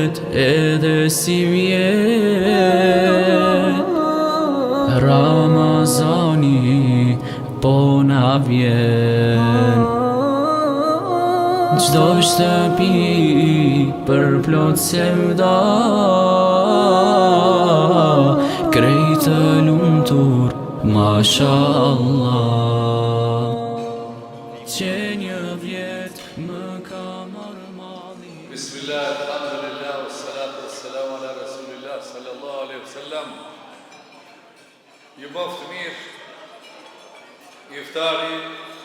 vjet edhe sivjet Ramazani po na vjen Çdo shtëpi përplot sevda Krejt të lumtur, masha Allah Që një vjet më ka marrë malli Bismillah, alhamdulillah, wassalatu wassalamu ala rasulillah, sallallahu alaihi wasallam. Ju boftë mirë iftari,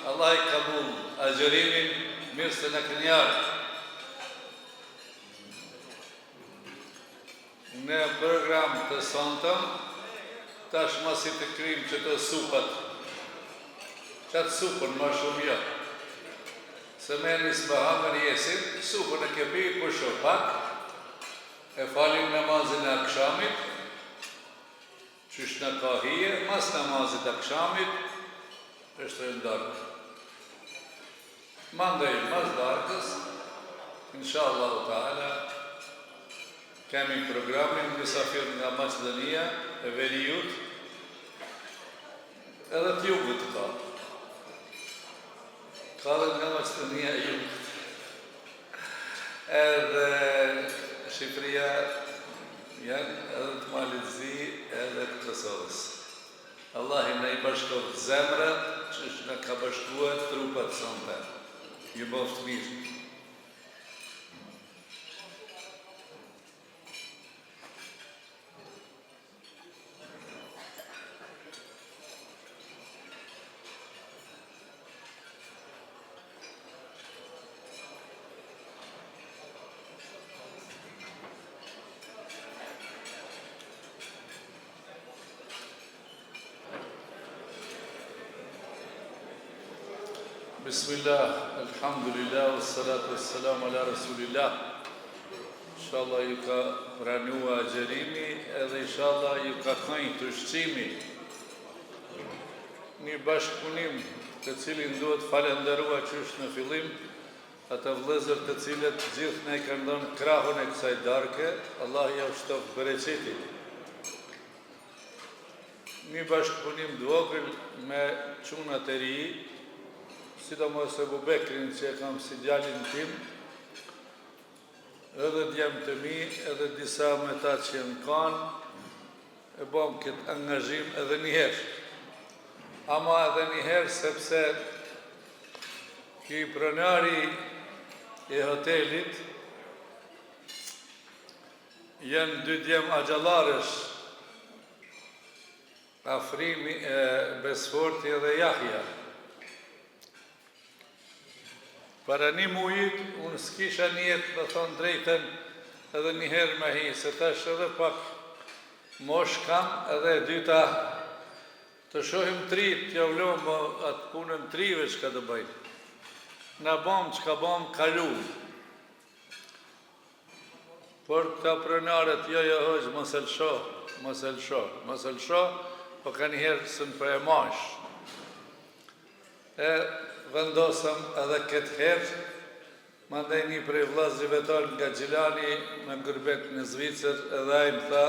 Allahi kabul agjërimin, mirë se na keni ardhë. Në program të sontëm, tash masi të kryjmë qëto supat, qatë supën ma shumë jo, se me nis me hangër jesim, supën e ke pi, pusho pak, e falim namazin e akshamit, qysh na ka hije, mas namazit akshamit, e shtrojmë darkë. Mandej, mas darkës, inshallahu teala, kemi programin mysafir nga Maqedonia e Veriut, edhe të jugut ka. Ka edhe nga Maqedonia e Jugut. Edhe Shqipëria janë edhe të Malit Zi edhe të Kosovës. Allahi na i bashkoftë zemrat qysh na ka bashkue trupat sonte. Ju boftë mirë. Bismillah, Elhamdulillah, wassalatu wassalamu ala Rasulillah. Inshallah ju ka pranua agjërimi edhe inshallah ju ka kënjt ushqimi. Një bashkëpunim të cilin duhet falenderua qysh në fillim, ata vëllezër të cilët gjithë na i kanë dhënë krahun e kësaj darke, Allahu jau shtoftë bereqetin. Një bashkëpunim të vogël me çunat e ri, sidomos Ebu Bekrin që e kam si djalin tim, edhe djemtë e mi, edhe disa me ta që janë kanë, e bëmë këtë angazhim edhe një herë. Ama edhe një herë sepse ky pronari i hotelit janë dy djem axhallarësh, Afrimi e Besforti edhe Jahja. Para një mujit, unë s'kisha nijet me thonë drejtën edhe një herë me hi, se tash edhe pak moshë kam edhe e dyta të shohim t'ritë, t'jau lomë atë punën t'rive çka do bëjnë. Na bamë çka bamë, kalum. Por këta pronarët, jo jo hoxhë, mos e lësho, mos e lësho, mos e lësho, po kanjëherë s'un po e majsh. E vendosëm edhe këtë herë, mandej një prej vllazërive tonë nga Gjilani në gurbet në Zvicër, edhe ai më tha,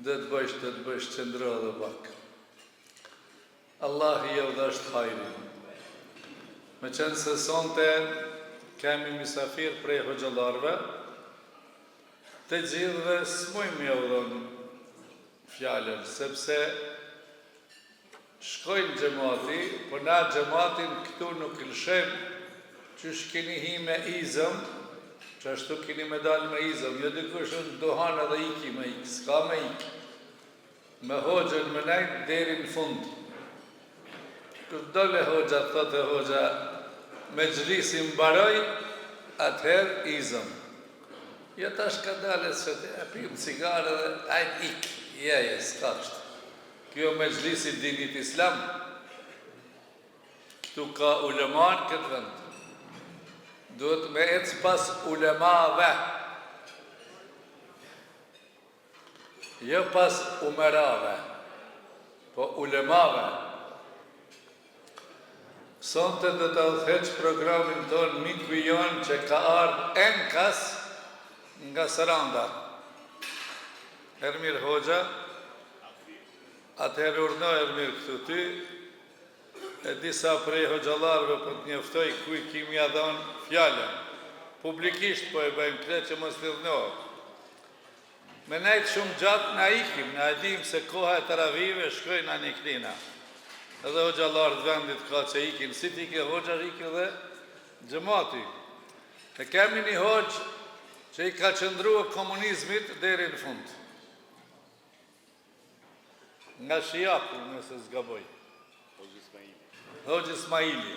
do të bëjsh, do të bëjsh, qëndro edhe pak. Allahu jau dhashtë hajrin. Meqenëse sonte kemi mysafir prej hoxhallarëve, të gjithëve s'mujmë jau dhënë fjalën, sepse shkojnë xhemati, po na xhematin këtu nuk lëshojmë, qysh keni hi me izëm, qashtu keni me dalë me izëm, jo dikush unë duhan edhe iki me ikë, s'ka me ikë. Me hoxhën me nejt deri në fund. Kur dole hoxha thotë hoxha mexhlisi mbaroi atëherë izëm. Jo tash kadale se e pim cigare dhe hajt ik. Je je s'ka kështu. Ky o mexhlisi i dinit islam. Këtu ka ulema në këtë vend. Duhet me ecë pas ulemave. Jo pas umerave, po ulemave. Sonte do ta udhëheq programin tonë miku jonë që ka ardhë enkas Nga Saranda. Ermir Hoxha. Atëherë urdhno Ermir këtu ty. E disa prej hoxhallarëve po të njoftoj kujt ki me ia dhënë fjalën. Publikisht po e bëjmë këtë që mos idhnohet. Me nejt shumë gjatë na ikim, na e dimë se koha e teravive shkojnë na një klina. Edhe hoxhallarët e vendit ka që ikin, si t'ike hoxha ik edhe xhemati. E kemi një hoxhë që i ka qëndrua komunizmit deri në fund. Nga Shijaku, nëse s'gaboj. Hoxhë Ismaili. Hoxhë Ismaili.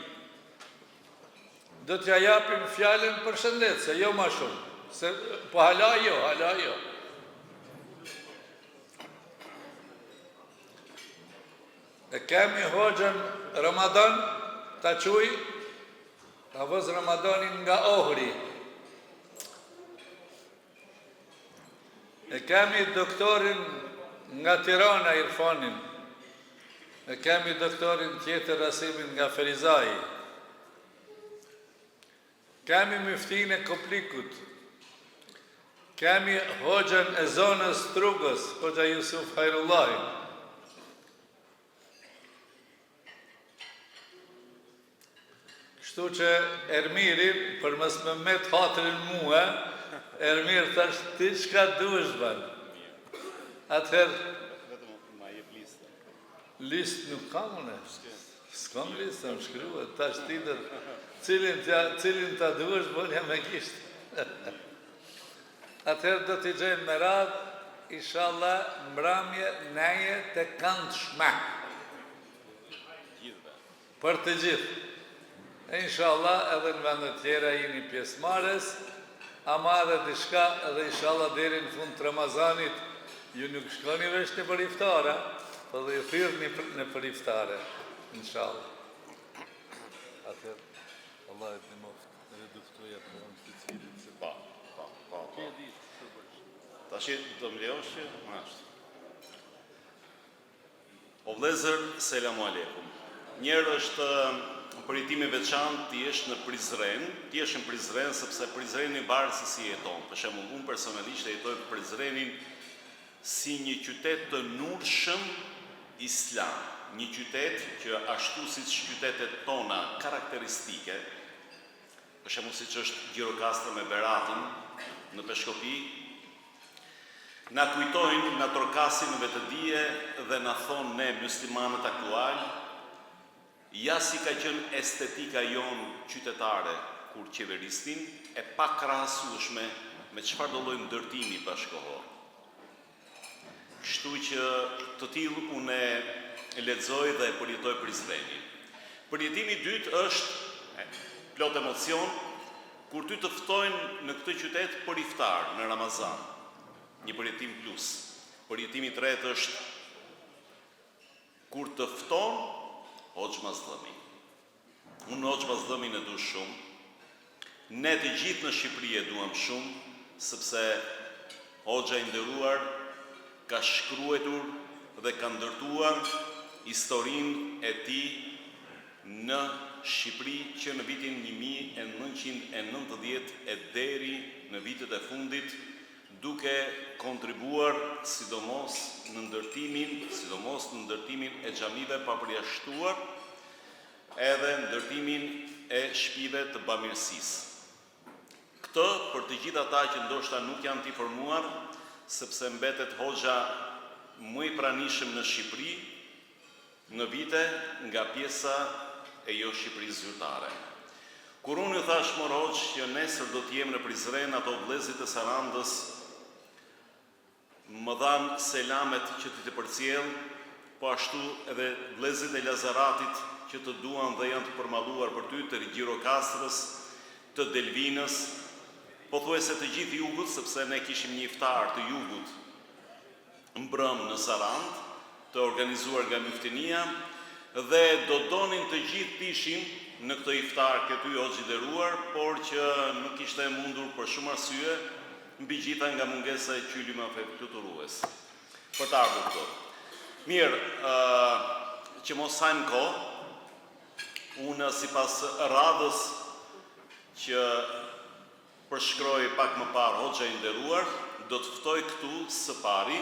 Do t'ja japim fjalën përshëndetëse, jo ma shumë. Se, po hala jo, hala jo. E kemi hoxhën Ramadan, ta quj, Havëz Ramadanin nga Ohri. E kemi doktorin nga Tirana, Irfanin. E kemi doktorin tjetër Rasimin nga Ferizaj. Kemi myftinë e Koplikut. Kemi hoxhën e zonës Strugës, hoxha Jusuf Hajrullahin. Kështu që Ermiri, për mos me met hatrin mue, Ermir tash ti çka duesh bën. Atëherë Vetëm ma jep listën. Listë nuk kam unë. S'kam listë, më shkrua, tash ti do cilin ta cilin ta duesh bënja me gisht. Atëherë do t'i gjejmë me radhë, inshallah, mbrëmje neje të këndshme. Për të gjithë. E inshallah edhe në vende tjera jeni pjesëmarrës, ama edhe diçka edhe inshallah deri në fund të Ramazanit ju nuk shkoni veç nëpër iftara, po dhe ju thirrni nëpër iftare, inshallah. Atëherë, Allah e të ndihmoftë, reduktoja për unë të cilit se Pa, pa, pa, Ti pa. e di ç'të bësh. Tashi do më lejosh që? Ma është. O vëllezër, selamu alejkum. Njëherë është përjetim i veçantë të jesh në Prizren, të jesh në Prizren sepse Prizreni varet se si e jeton. Për shembull, unë personalisht e jetoj Prizrenin si një qytet të nurshëm islam, një qytet që ashtu siç qytetet tona karakteristike, Për shembull siç është Gjirokastra me Beratin në Peshkopi, na kujtojnë, na trokasin në vetëdije dhe na thonë ne myslimanët aktualë, ja si ka qenë estetika jonë qytetare kur qeverisnin, e pakrahasueshme me çfarëdo lloj ndërtimi bashkëkohor. Kështu që të tillë unë e lexoj dhe e përjetoj Prizrenin. Përjetimi i dytë është plot emocion kur ty të ftojnë në këtë qytet për iftar në Ramazan. Një përjetim plus. Përjetimi i tretë është kur të fton Hoxhë Mazllëmi. Unë Hoxhë Mazllëmin e du shumë. Ne të gjithë në Shqipëri e duam shumë, sepse Hoxha i nderuar ka shkruajtur dhe ka ndërtuar historinë e tij në Shqipëri që në vitin 1990 e deri në vitet e fundit duke kontribuar sidomos në ndërtimin, sidomos në ndërtimin e xhamive pa përjashtuar edhe ndërtimin e shpive të bamirësisë. Këtë për të gjithë ata që ndoshta nuk janë të informuar, sepse mbetet hoxha më i pranishëm në Shqipëri në vite nga pjesa e jo Shqipërisë zyrtare. Kur unë ju thashë mor hoxhë që nesër do të jem në Prizren ato vëllezërit e Sarandës Më dhanë selamet që t'i të përcjell, po ashtu edhe vëllezërit e Lazaratit që të duan dhe janë të përmalluar për ty, të Gjirokastrës, të Delvinës, pothuajse të gjithë jugut, sepse ne kishim një iftar të jugut mbrëmë në Sarandë, të organizuar nga Myftinia, dhe do donin të gjithë të ishin në këtë iftar ke ty hoxhë i nderuar, por që nuk ishte e mundur për shumë arsye, mbi gjitha nga mungesa e qylymave fluturues për të ardhur këtu. Mirë, që mos hajmë kohë, unë sipas radhës që përshkroi pak më parë hoxha i nderuar, do të ftoj këtu së pari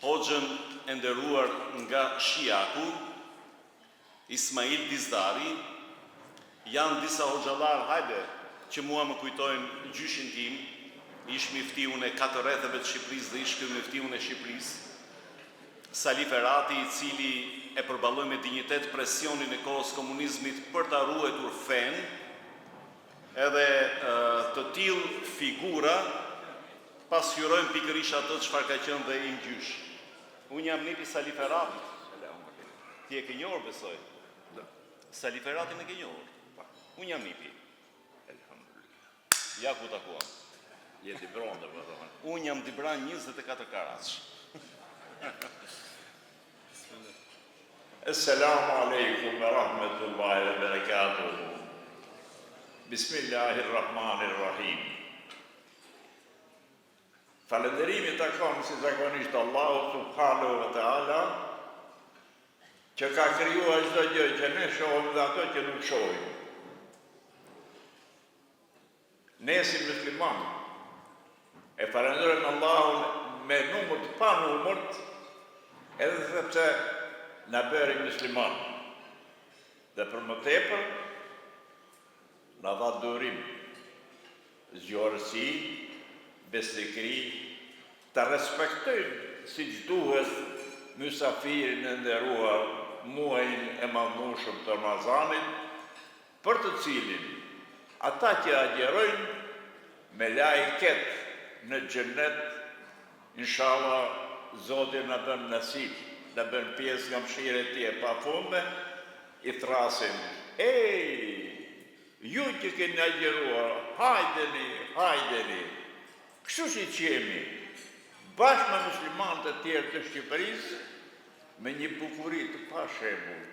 hoxhën e nderuar nga Shijaku, Ismail Dizdari, janë disa hoxhallarë hajde që mua më kujtojnë gjyshin tim, ish myftiun e katër rretheve të Shqipërisë dhe ish kryemyftiun e Shqipërisë, Sali Ferati i cili e përballoi me dinjitet presionin e kohës komunizmit për ta ruajtur fenë, edhe të tillë figura pasqyrojnë pikërisht atë çfarë ka qenë dhe im gjysh. Unë jam nipi Sali Feratit. Ti e ke njohur besoj. Da. Sali Feratin e ke njohur. Po. Unë jam nipi. Elhamdulillah. Ja ku takuam. Je dibran do të thonë. Unë jam dibran 24 karatsh. Esselamu alejkum ve rahmetullahi ve berekatuhu. Bismillahirrahmanirrahim. Falënderimi i takon si zakonisht Allahut subhanahu wa taala që ka krijuar çdo gjë që ne shohim dhe ato që nuk shohim. Ne si muslimanë e falënderojmë Allahun me numër të panumërt edhe sepse na bëri muslimanë. Dhe për më tepër Na dha durim, zgjuarsi, besnikëri, ta respektojmë siç duhet mysafirin e nderuar muajin e madhnushëm të Ramazanit, për të cilin ata që agjërojnë melaiket në xhennet inshallah Zoti na bën nasip, na bën pjesë nga mëshira e Tij e pafundme, I thërrasin, Ej! Ju që keni agjëruar, hajdeni, hajdeni! Kështu siç jemi, bashkë me muslimanët e tjerë të Shqipërisë, me një bukuri të pashembullt.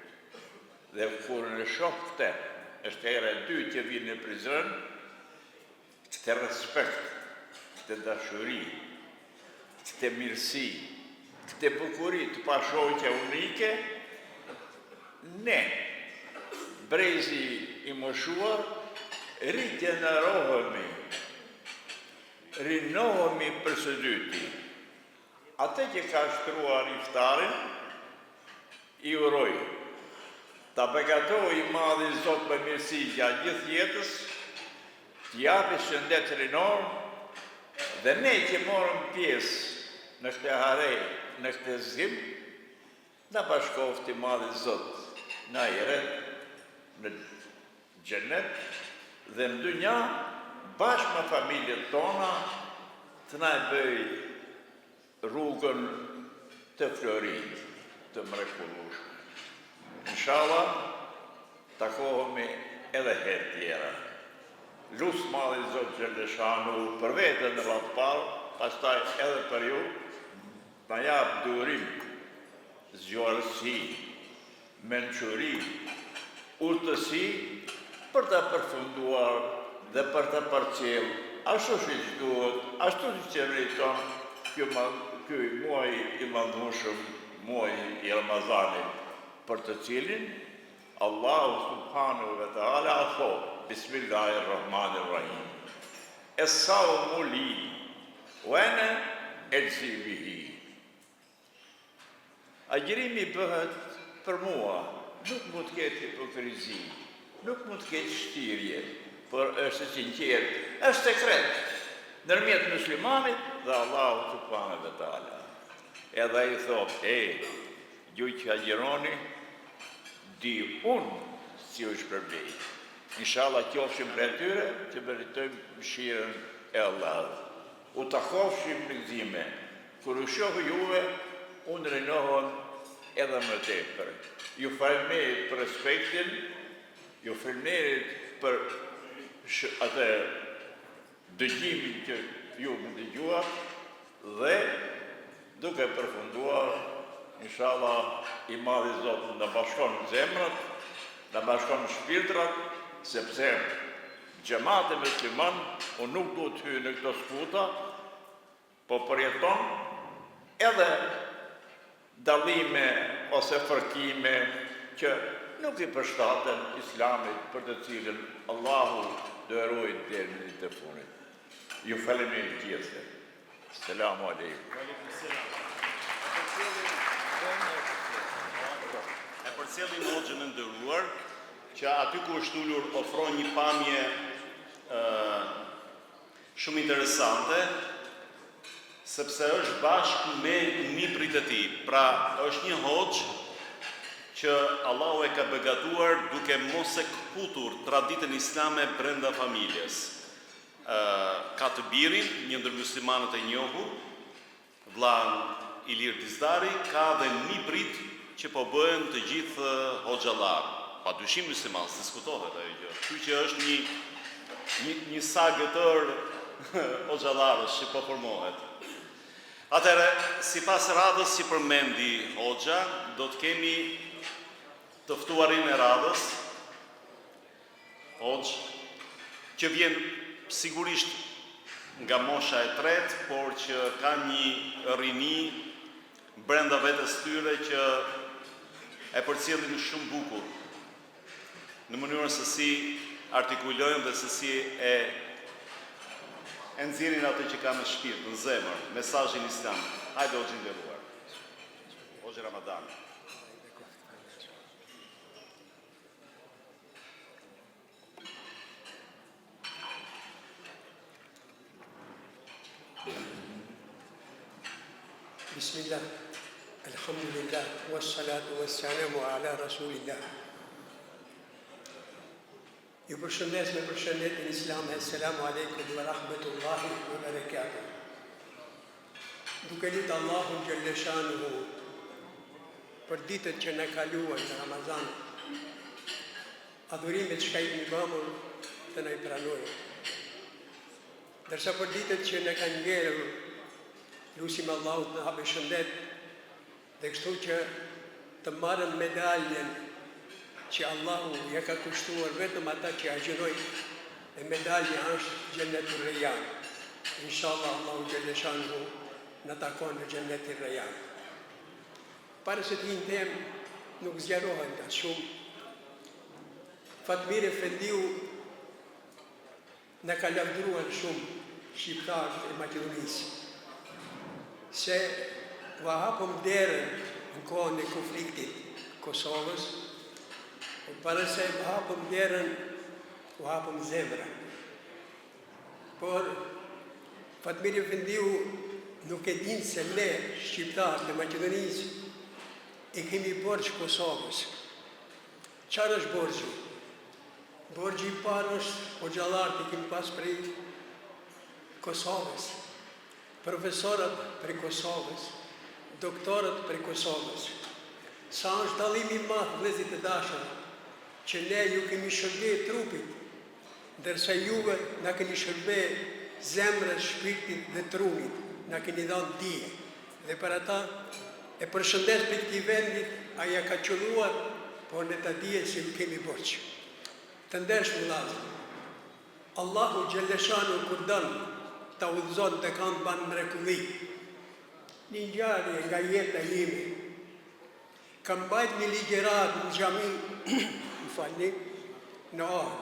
Dhe kur e shoh këtë, është hera e dytë që vij në Prizren, Këtë respekt, këtë dashuri, këtë mirësi, këtë bukuri të pashoqe unike, ne, brezi i moshuar, rigjenerohemi, rinohemi për së dyti. Atë që ka shtruar iftarin, i uroj ta begatojë i madhi Zot me mirësi gjatë gjithë jetës, t'i japi shëndet rinor dhe ne që morëm pjesë në këtë hare, në këtë zgim, na bashkoftë i madhi Zot në ahiret, në xhenet dhe në dynja bashkë me familjet tona të na e bëjë rrugën të florinjtë të mrekullueshme. Inshallah takohemi edhe herë tjera. Lus Madhin Zot xhelleshanuhu për veten në radhë të parë, pastaj edhe për ju, të na japë durim, zgjuarsi, mençuri, urtësi për ta përfunduar dhe për ta përcjellë ashtu siç duhet, ashtu siç e meriton ky ky muaj i madhnushëm, muaji i Ramazanit, për të cilin Allahu subhanehu ve teala thotë, Bismillahirrahmanirrahim, Es-saumu li, wa ene exhi bihi. Agjërimi bëhet për mua, nuk mund të ketë hipokrizi, nuk mund të ketë shtirje, por është e sinqertë, është sekret ndërmjet muslimanit dhe Allahut subhanahu ve teala. Edhe ai thotë, e, ju që agjëroni, di unë si ju shpërblej. Inshallah qofshim prej atyre që meritojmë mëshirën e Allahut. U takofshim në gëzime. Kur ju shoh juve, unë rinohem edhe më tepër. Ju faleminderit për respektin, ju faleminderit për atë dëgjimin që ju më dëgjuat dhe duke përfunduar, inshallah i madhi Zot na bashkon zemrat, na bashkon shpirtrat, sepse xhemati musliman, unë nuk dua të hyj në këto skuta, Po përjeton edhe dallime ose fërkime që nuk i përshtaten Islamit për të cilën Allahu. Do e ruaj deri në ditë të fundit. Ju faleminderit gjithëve. Selamu alejkum. Alejkum selam. E përcjellim hoxhën e nderuar që aty ku është ulur ofron një pamje ë shumë interesante sepse është bashkë me nipërit e tij. Pra, është një hoxhë që Allahu e ka begatuar duke mos e këputur traditën islame brenda familjes. Ë ka të birin, një ndër muslimanët e njohur, vëllanë Ilir Dizdari, ka dhe nipërit që po bëhen të gjithë hoxhallarë. Pa dyshim muslimanë, s'diskutohet ajo gjë. Kështu që është një një një sagë e tërë hoxhallarësh që po formohet. Atëherë, sipas radhës që përmendi hoxha, do të kemi të ftuarin e radhës, Hoxhë, që vjen sigurisht nga mosha e tretë, por që ka një rini brenda vetes tyre që e përcjellin shumë bukur në mënyrën se si artikulojnë dhe se si e e nxjerrin atë që kanë në shpirt, në zemër, mesazhin islam. Hajde hoxhë i nderuar. Hoxhë Ramadan. Bismillah, Elhamdulillah, wassalatu wassalamu ala Rasulillah. Ju përshëndes me përshëndetjen islame, Esselamu alejkum wa rahmetullahi wa barakatuh. Duke lut Allahun xhelleshanuhu për ditët që na kaluan në Ramazan, adhurimet çka i kemi bamur të na i pranojë. Ndërsa për ditët që na kanë ngelur, lusim Allahun të na japë shëndet Dhe kështu që të marrëm medaljen që Allahu ja ka kushtuar vetëm ata që agjërojnë e medalja është Xhennetur Rejjan. Inshallah Allahu xhelleshanuhu na takon në Xhennetin Rejjan. Para se të hi në temë, nuk zgjarohem kaq shumë. Fatmir Efendiu Na ka lavdëruar shumë shqiptarët e Maqedonisë se ua hapëm derën në kohën e konfliktit Kosovës, por para se ua hapëm derën, ua hapëm zemrën. Por Fatmir Efendiu nuk e din se ne shqiptarët e Maqedonisë i kemi borxh Kosovës. Çfarë është borxhi? Borxhi i parë është hoxhallarët i kemi pas prej Kosovës, profesorët prej Kosovës, doktorët prej Kosovës. Sa është dallimi i madh vëllezërit të dashur, që ne ju kemi shërbe trupit, ndërsa juve na keni shërbe zemrës, shpirtit dhe trunit, na keni dhënë dije. Dhe për ata e përshëndes prej këtij vendit, ai ja ka qëlluar, por le ta dije se ju kemi borxh. Të ndershëm vëllazër, Allahu xhelleshanu kur don ta udhëzon dikand ban mrekulli. Një ngjarje nga jeta ime. Kam mbajt një ligjëratë në xhami, më falni, në Ohër.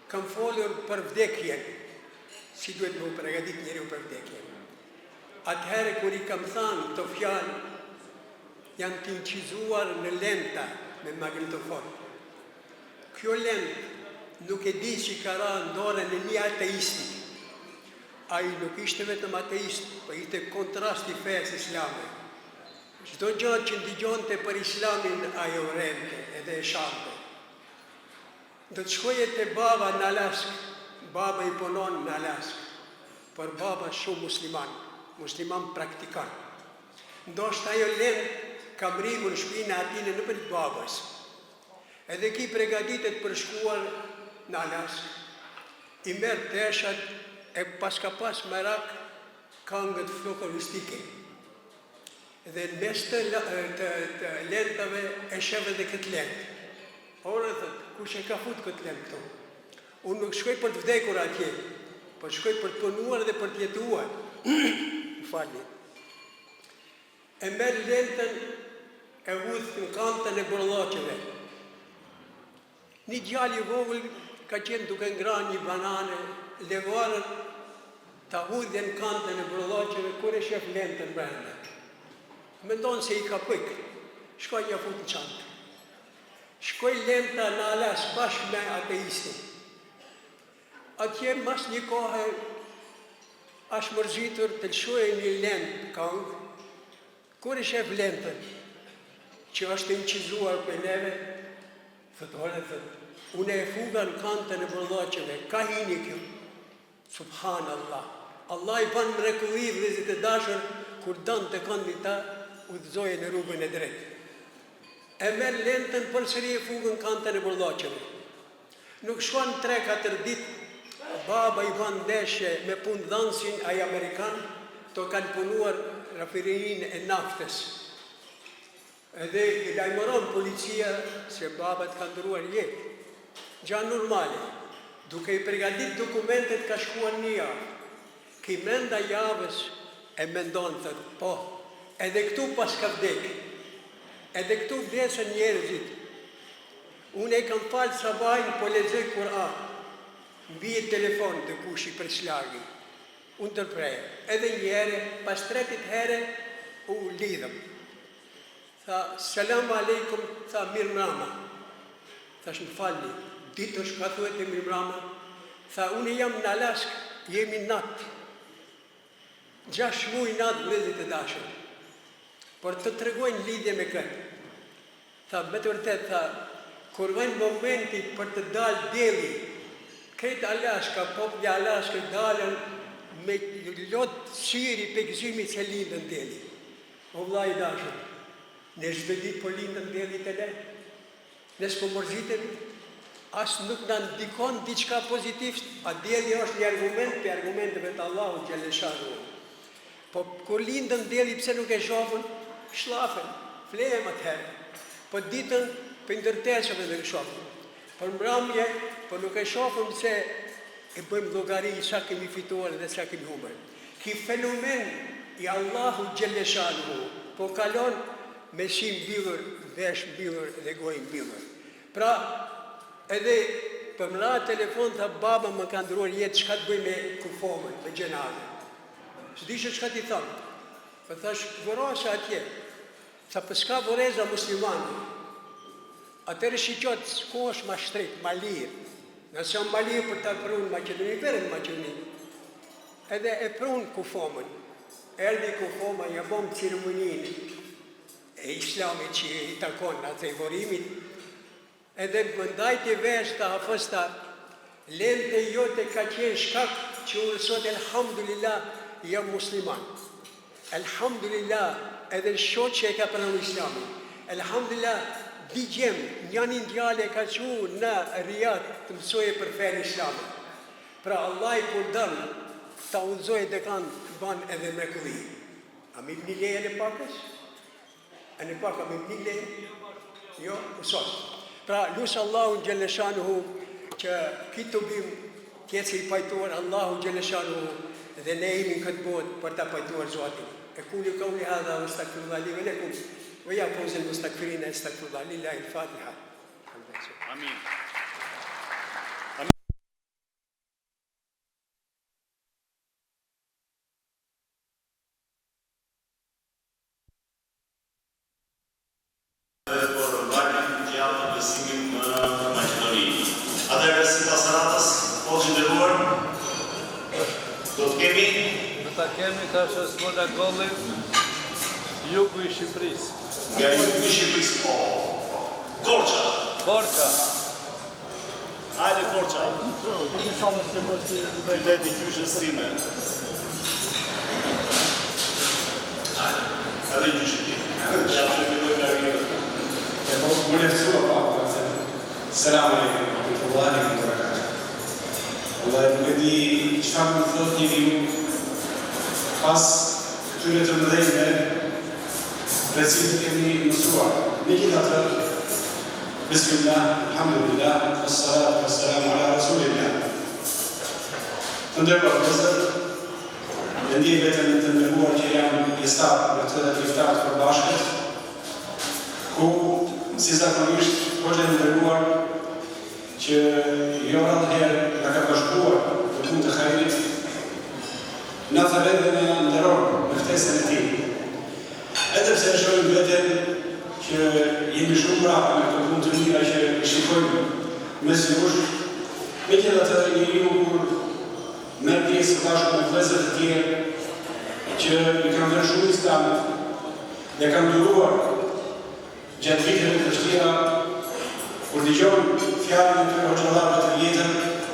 Kam folur për vdekjen, si duhet me u pregadit njeriu për vdekjen. Atëherë kur i kam thanë këto fjalë, janë të inçizuar në lenta me magnetofon. Kjo lentë nuk e di si ka ra në dorën e një ateisti. Ai nuk ishte vetëm ateist, po ishte kontrast i fesë islame. Çdo gjë që ndigjonte për islamin ai e urrente edhe e shante. Do të shkoje te baba në Alaskë, baba i punon në Alaskë, por baba shumë musliman, musliman praktikant. Ndoshta ajo lentë ka mrrimu në shpinë e atine nëpërmjet babës. Edhe ky pregaditet për shkuar në Alaskë. I merr teshat e paska pas merak kangët folkloristike. Dhe në mes të të të lentave e shef edhe këtë lentë. Ore thotë, kush e ka fut këtë lentë këtu? Unë nuk shkoj për të vdekur atje, por shkoj për të punuar dhe për të jetuar. Më falni. E merr lentën e hudh në kantën e borllaqeve. Një djalë i vogël. Ka qenë duke ngranë një banane, levarën ta hudhje në kantën e brullaqeve kur e shef lentën brenda. Mendon se i ka pik. Shkoi ia fut në çantë. Shkoi lenta në Alaskë bashkë me ateistin. Atje mas një kohe asht mërzitur të lëshojë një lentë kangë, kur e shef lentën që është inçizuar prej neve, thotë ore thotë, unë e fuga në kantën e brullaqeve, ka hini kjo? Subhanallah. Allahi ban mrekulli vëllezërit e dashur kur don dikënd ta udhëzojë në rrugën e drejtë. E merr lentën përsëri e fugën kantën e brullaqeve. Nuk shkon tre katër ditë baba i ban ndeshje me punëdhënësin ai amerikan, kto kanë punuar rafinerinë e naftës. Edhe i lajmëron policia se baba të ka ndërruar jetë. Gja normale. Duke i pregadit dokumentet ka shkuar një javë. Ky mrenda javës e mendon thotë po edhe këtu paska vdek. Edhe këtu vdesën njerëzit. Unë e kam falë sabahin po lexoj Kur'an. M'bie telefon dikush i prej largi. U ndërpre. Edhe një herë, pas tretit here u lidhëm. Tha, Selam alejkum, tha mirëmrama. Thash, më falni, ditë është çka thuhet mirëmrama? Tha, unë jam në Alaskë, jemi natë. Gjashtë muj natë vëllezërit e dashur. Por të tregojnë lidhje me këtë. Tha, me të vërtetë, tha, kur vjen momenti për të dalë dielli, krejt Alaska, populli i Alaskës dalën me lot syri prej gëzimit se lindën dielli. O vëlla i dashur, ne çdo ditë po lindën dielli te ne, ne s'po mërzitemi, as nuk na ndikon diçka pozitiv, a dielli është një argument prej argumenteve të Allahut xhelleshanuhu. Po kur lindën dielli pse nuk e shohën? Shllafen, flehem atëherë. Po ditën prej ndërtesave nuk e shohëm. Për mbrëmje, po nuk e shohëm se e bëjmë llogari sa kemi fituar dhe sa kemi humbur. Ky fenomen i Allahut xhelleshanuhu po kalon me sy mbyllur, vesh mbyllur dhe gojë mbyllur. Pra, edhe po më ra telefon tha baba më ka ndruar jetë çka të bëj me kufomën, me xhenazen. S'disha çka t'i them. Po thash vorose atje. Tha po s'ka vorreza muslimane. Atëherë shiqo ku është ma shtrejt, ma lirë. Nëse është ma lirë për ta pru në Maqedoni, vere në Maqedoni. Edhe e prun kufomën. Erdhi kufoma, ja bom ceremoninë e islamit që i takon atë vorrimit. Edhe më ndajti vesh tha hafëz tha, lente jote ka qenë shkak që unë sot elhamdulillah jam musliman. Elhamdulillah edhe shoqja e ka pranu islamin. Elhamdulillah dy djem, njanin djalë e ka çu në Riad të mësoje për fenë islame. Pra Allahi kur don ta udhëzojë dikand ban edhe mrekulli. A mi bni leje në pakës? A në pak a mi bni leje? Jo, u sos. Pra, lus Allahun xhelleshanuhu që ky tubim të jetë i pajtuar Allahu xhelleshanuhu dhe ne jemi në këtë botë për ta pajtuar Zotin. Ekulu kauli hadha wa estagfirullah li wa lekum wa ya fawzal mustagfirin estagfirullah lillahi al-Fatiha. Amin. Dhe për mbajtjen gjallë të besimit në Maqedoni. Atëherë sipas radhës, hoxhë i nderuar, do të kemi Do ta kemi tash Osman Agollin, jugu i Shqipërisë. Nga jugu i Shqipërisë, po. Korça. Korça. Hajde Korça. Qyteti i gjyshes sime. Hajde. Edhe gjyshit tim. Ja që filloi karrierën. E po, më lehtësua pak, po, se Selam alejkum, rahmetullahi wa barakatuh. Wallahi nuk e di çfarë më thot njeriu pas këtyre të mëdhenjve prej cilëve kemi mësuar. Megjithatë, Bismillah, Elhamdulillah, Wassalatu wassalamu ala Rasulillah. Të nderuar vëllezër, e ndjej veten të nderuar që jam pjesëtar në këtë iftar të përbashkët, ku si zakonisht hoxha i nderuar që. që jo rrallëherë na ka bashkuar në punë të hajrit, na thërret dhe na nderon me ftesën e tij. Edhe pse e shohim veten që jemi shumë mbrapa në këto punë të mira që i shikojmë mes jush, megjithatë njeriu kur merr pjesë së bashku me vëllezër të tjerë që i kanë dhënë shumë Islamit dhe kanë duruar Gjatë viteve të vështira, kur dëgjon fjalën e këtyre hoxhallarëve të vjetër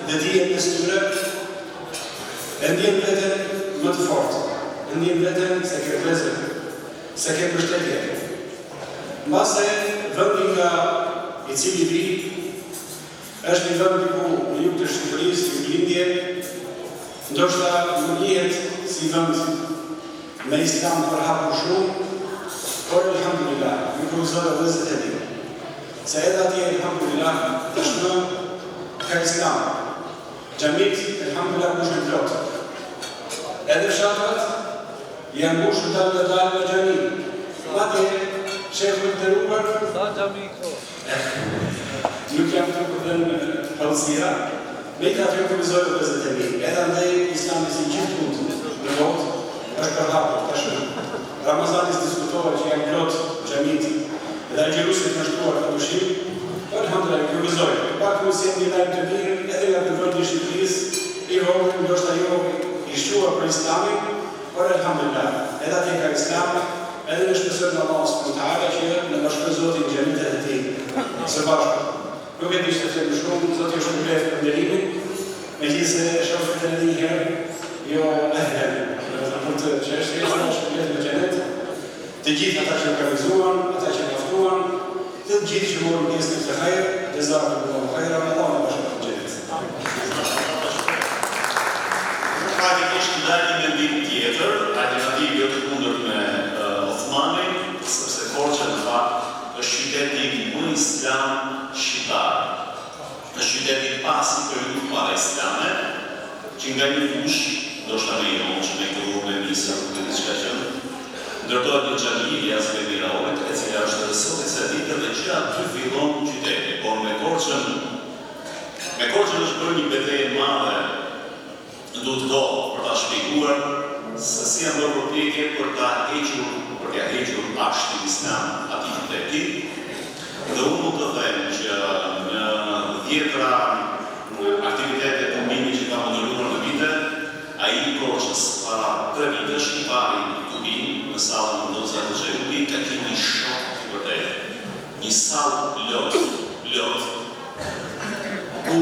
dhe ti je mes tyre, e ndjen veten më të fortë, e ndjen veten se ke vëllezër, se ke mbështetje. Mbase vendi nga i cili vij është një vend diku në jug të Shqipërisë, juglindje, ndoshta nuk njihet si vend me Islam të përhapur shumë, por elhamdulillah, ju përgëzoj o vëllezërit e mi, se edhe atje elhamdulillah tashmë ka Islam. Xhamitë elhamdulillah mbushen plot. Edhe fshatrat janë mbushur dalëngadalë me xhami. Madje shehu i nderuar Sa xhami ka? Nuk jam këtu për të dhënë hollësira. Megjithatë ju përgëzoj o vëllezërit e mi, edhe andej Islami si gjithkund në botë është përhapur tashmë. Ramazani s'diskutohet që janë plot xhamitë dhe agjëruesit janë shtuar pa dyshim, po elhamdulillah ju përgëzoj. Pak ju sjell një lajm të mirë edhe nga ky vend i Shqipërisë, i vogël ndoshta jo i shquar për Islamin, por elhamdulillah edhe atje ka Islam, Edhe ne shpresojmë në Allahun subhanahu wa ta'ala që na bashkojë Zoti në xhenetet e Tij së bashku. Nuk e di ç'të them më shumë, Zoti ju shpërbleftë për nderimin, megjithëse e shoh veten edhe një herë jo ehlen, domethënë për këtë çështje, Allahu ju shpërbleftë me xhenet të gjithë ata që organizuan, ata që na ftuan, të gjithë që morën pjesë në këtë hajr, jazakumullahu khairan, Allahu na bashkoftë në xhenet. Unë praktikisht ndaj një mendim tjetër, alternativ jo të kundërt me Osmanin, sepse Korça në fakt është qyteti më islam shqiptar. Është qyteti pa asnjë periudhë paraislame, që nga një fushë, ndoshta me jonxhë, me grurë, me misër, nuk e di ç'ka qenë, ndërtohet një xhami e Iljaz Bej Miraoit, e cila është edhe sot e kësaj dite dhe që aty fillon qyteti, por me Korçën Me Korçën është bërë një betejë e madhe, duhet kohë për ta shpjeguar se si janë bërë përpjekje për ta hequr, për t'ia hequr ashtin islam atij qyteti. Dhe unë mund të them që në dhjetëra aktivitete tubimi që kam moderuar në vite, ai i Korçës para tre vitesh, i pari tubim në sallën Andon Zako Çajupi ka qenë një shok i vërtetë. Një sallë plot, plot, ku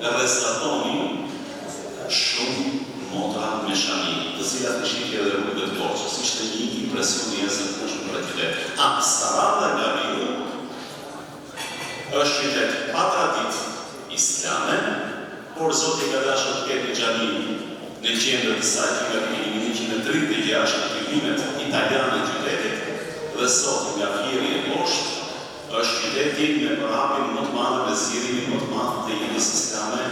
rrezatonin shumë motra me shami, të cilat i shihje edhe rrugëve të Korçës. Ishte një impresion i jashtëzakonshëm për atë qytet. Ah, Saranda nga veriu është qytet pa traditë islame, por Zoti ka dashur të ketë një xhami në qendër të saj që nga viti 1936, në fillimet italiane të qytetit, dhe sot nga Fieri e poshtë, Është qyteti me përhapjen më të madhe me zgjerimin më të madh të jetës islame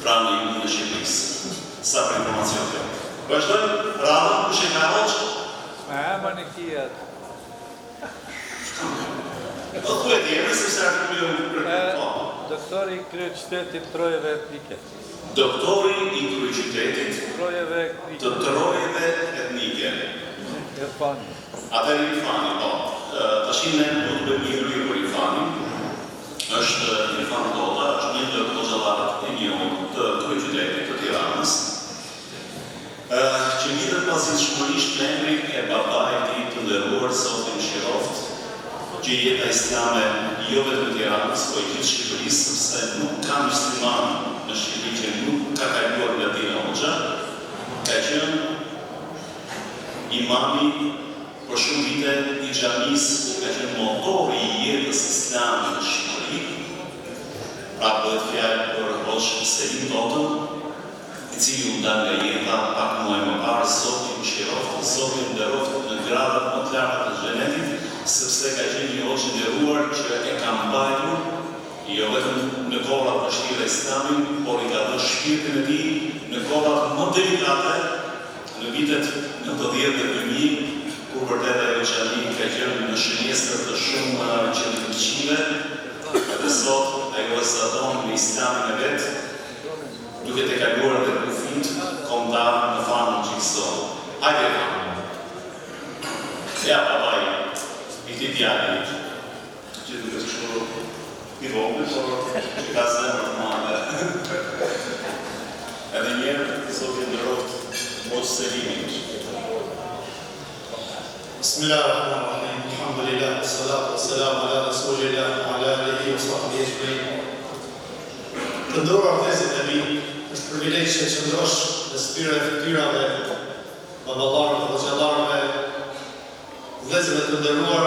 pra në jugun e Shqipërisë. Sa për informacion kjo. Vazhdojmë radhën, kush e ka hoxhë? Me emër e ki atë. Po thuhet emri sepse artikulli është për këtë. Po. Doktori i kryeqytetit trojeve etnike. Doktori i kryeqytetit të trojeve etnike. Irfani. Atëherë Irfani, po. Tashi ne duhet të bëjmë një hyrje për Irfanin. Është Irfan Tota, është një ndër hoxhallarët e njohur të kryeqytetit të Tiranës, që lidhet pazgjidhshmërisht me emrin e babait të tij të nderuar, Zoti e mëshiroftë, që jeta islame jo vetëm e Tiranës, po e gjithë Shqipërisë, sepse nuk ka mysliman në Shqipëri që nuk ka kaluar nga Dine Hoxha, ka qenë Imami për shumë vite i xhamisë që ka qenë motori i jetës islame në Shqipëri, pra bëhet fjalë për Hoxhë Selim Totën, i cili u nda nga jeta pak muaj më parë, Zoti e mëshiroftë, Zoti e nderoftë në gradat më të larta të xhenetit, sepse ka qenë një hoxhë i nderuar që e ka mbajtur jo vetëm në kohëra të vështira Islamin, por i ka dhënë shpirtin e tij në kohërat më delikate Në vitet 90 dhe 2000, kur vërtet ajo xhami ka qenë në shënjestër të shumë qëndrimkëqijve, edhe sot. ai rrezaton me Islamin e vet, duke tejkaluar dhe kufijtë kombëtarë në famën që gëzon. Hajde Irfan. Ja babai i këtij djali që duket kështu i vogël, por që ka zemër të madhe. Edhe një herë Zoti e nderoftë Hoxhë Selimin. Bismillah ar-Rahman ar-Rahim, Alhamdulillah, wassalatu wassalamu ala Rasulillah wa ala alihi wa sahbihi ajma'in. Të nderuar vëllezërit e mi, është privilegj që të qëndrosh mes këtyre fytyrave, baballarëve, hoxhallarëve, vëllezërve të nderuar,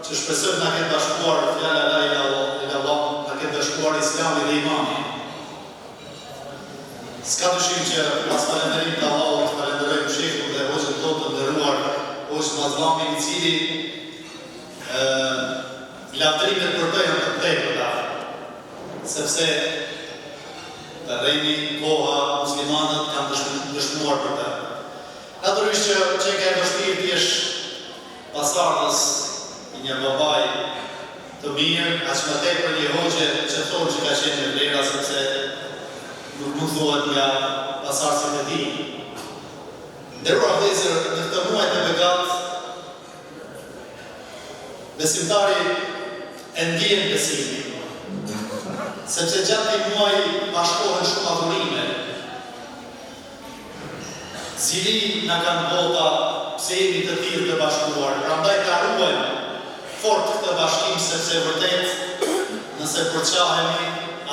që shpresojmë të na ketë bashkuar fjala la ilaha illallah, na ketë bashkuar Islami dhe imani. S'ka dyshim që pas falënderimit të Allahut, falënderojmë shehun dhe hoxhën tonë të nderuar, hoxhë Mazllamin i cili ë lavdërimet për të janë të tepërta, sepse terreni, koha, muslimanët kanë dëshmuar për të. Natyrisht që qenka e vështirë të jesh pasardhës i një babai të mirë, aq më tepër një hoxhe që thonë që ka qenë me vlera sepse nuk mund thuhet nga pasardhësit e tij. Nderuar vëllezër, në këtë muaj të begatë, besimtari e ndien besimin, sepse gjatë këtij muaji bashkohen shumë adhurime, Zili na kanë bota pse jemi të tillë të bashkuar, prandaj ta ruajmë fort këtë bashkim sepse vërtet nëse përçahemi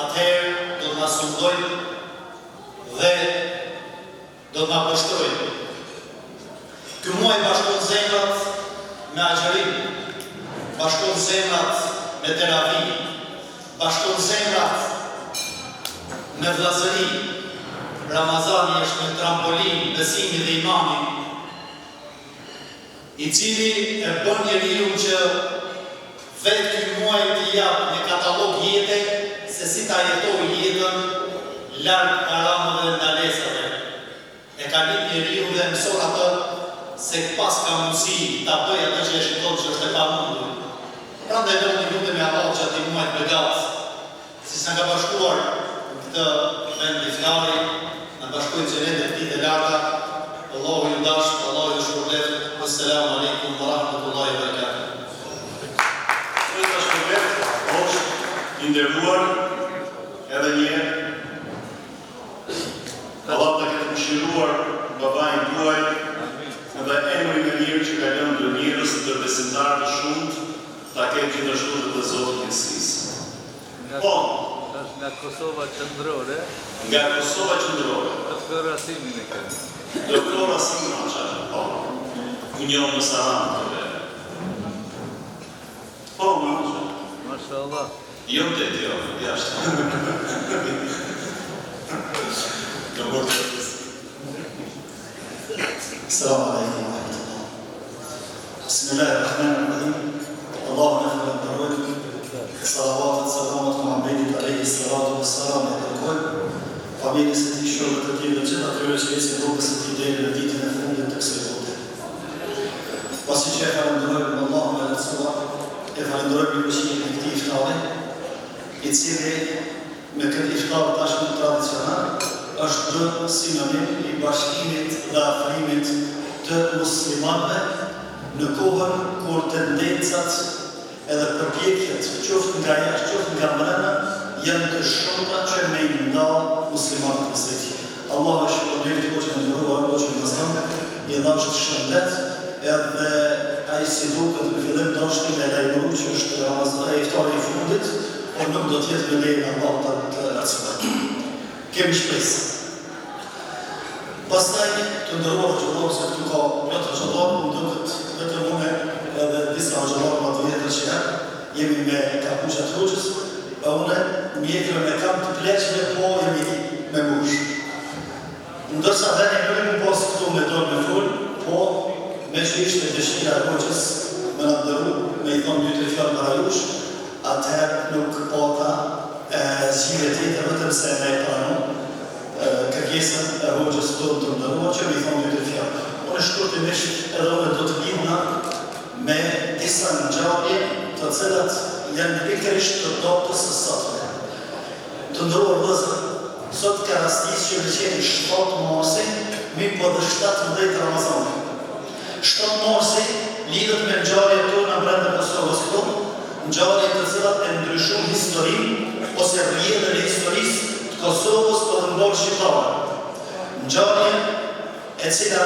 atëherë do të na sundojnë dhe do të na poshtërojnë. Ky muaj bashkon zemrat me agjërim, bashkon zemrat me teravi, bashkon zemrat me vëllazëri. Ramazani është një trampolinë besimi dhe imani, i cili e bën njeriun që vetë ky muaj t'i japë një katalog jete se si ta jetojë jetën larg harameve dhe ndalesave. E kalit njeriun dhe e mëson atë se paska mundësi ta bëjë atë që e shikon që është e pamundur. Prandaj dhe unë i lutemi Allahut gjatë këtij muaji të begatë, siç na ka bashkuar në këtë vend iftari, na bashkojë në xhenetet e tij të larta. Allahu ju dashtë, Allahu ju shpërbleftë. Wesselamu alejkum wa rahmetullahi wa barakatuh. Zoti ta shpërbleftë, hoxhë i nderuar, edhe një herë. Allahu ta ketë mëshiruar babain tuaj dhe emrin e mirë që ka lënë ndër njerëz, ndër besimtarë të shumtë, ta ketë gjithashtu dhe te Zoti i gjithësisë. Po. Është nga Kosova Qendrore. Nga Kosova Qendrore. Doktor Rasimin e kemi. Doktor Rasim Raça, po. U njohëm në Sarandë të vete. Po, më hoxha. Mashallah. Jo në det, jo, jashtë. Në bord të detit. Selam alejkum wa rahmetullah. Bismillahirrahmanirrahim. Allahun e falënderojmë. Salavatet, selamat Muhammedit alejhi salatu wa salam e kërkojmë. Familjes së tij, shokëve të tij dhe gjithë atyre që ecin rrugës së tij deri në ditën e fundit të kësaj bote. Pasi që e falënderojmë Allahun e Lartësuar, e falënderojmë mirësinë e këtij iftari, i cili me këtë iftar tashmë tradicional është bërë sinonim i bashkimit dhe afrimit të muslimanëve në kohën kur tendencat edhe përpjekjet qoftë nga jashtë qoftë nga mrena janë të shumta që me i nda muslimanët mes veti. Allahu e shpërbleftë hoxhën e nderuar hoxhën Mazlum i dhashtë shëndet edhe ai si duket në fillim dashti me lajmëru që është Ramazan iftari i fundit por nuk do të jetë me lejen e Allahut të Lartësuar. Kemi shpresë. Pastaj, të nderuar hoxhallarë, se këtu ka plot hoxhallarë, më duket vetëm unë edhe disa hoxhallarë ma të vjetër që janë, jemi me kapuça të hoxhës, e unë mjekrën e kam të pleqve, po jemi me moshë. Ndërsa venin nuk e kam pas këtu me dol me fol, po meqë ishte dëshira e hoxhës me na nderu, me i thonë dy tre fjalë para jush, atëherë nuk pata zgjidhje tjetër vetëm se me e pranu kërkesën e hoxhës tonë të nderuar që me i thonë dy tre fjalë. Unë shkurtimisht edhe unë do të lidhna me disa ngjarje të cilat janë pikërisht të datës së sotme. Të nderuar vëllezër, sot ka rastis që me qenë 7 marsi, mirëpo edhe 17 Ramazani. 7 marsi lidhet me ngjarjet tona brenda Kosovës këtu, ngjarje të cilat e ndryshun historinë ose rrjedhën e historisë të Kosovës po edhe mbarë shqiptare. Ngjarje e cila